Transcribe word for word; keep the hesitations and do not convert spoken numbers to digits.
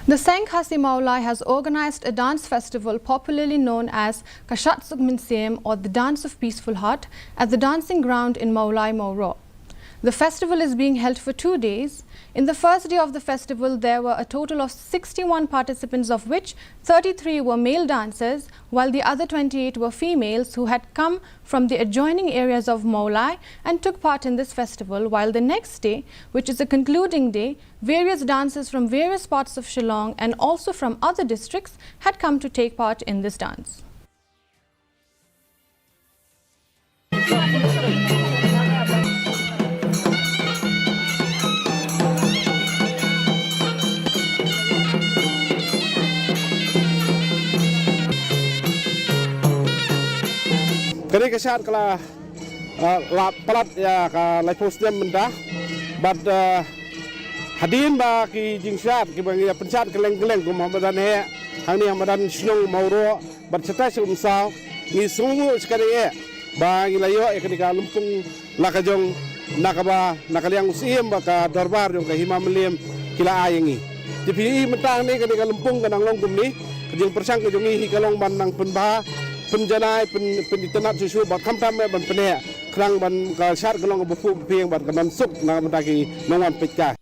The Seng Khasi Mawlai has organized a dance festival popularly known as Ka Shad Suk Mynsiem, or the Dance of Peaceful Heart, at the dancing ground in Mawlai, Mawroh. The festival is being held for two days. In the first day of the festival, there were a total of sixty-one participants, of which thirty-three were male dancers, while the other twenty-eight were females who had come from the adjoining areas of Mawlai and took part in this festival, while the next day, which is a concluding day, various dancers from various parts of Shillong and also from other districts had come to take part in this dance. Kane ka shad ka la, ah, la palat ïa ka laiphew snem mynta. Bad, ah, hadien ba ki jingshad kiba ngi ïa pynshad kylleng kylleng kum ha madan Heh, hangne ha madan shnong Mawroh bad shatai sha Umsaw, ngi sngewnguh shikatdei eh ba ngi la ïoh ïa kane ka lympung la ka jong, na kaba na ka liang u Syiem bad ka dorbar jong ka Hima Mylliem ki la ai ïa ngi. Te phi ïohi mynta hangne kane ka lympung ka nang long kumne, ka jingpyrshang ka jong ngi hi ka long ban nang pynbha, pynjanai, pyn, pynitynnad shuh shuh bad khamtam eh ban pyneh, khnang ban ka shad ka long kaba phuh ba phieng bad kan nang suk na ka bynta ki nongwan peit kai.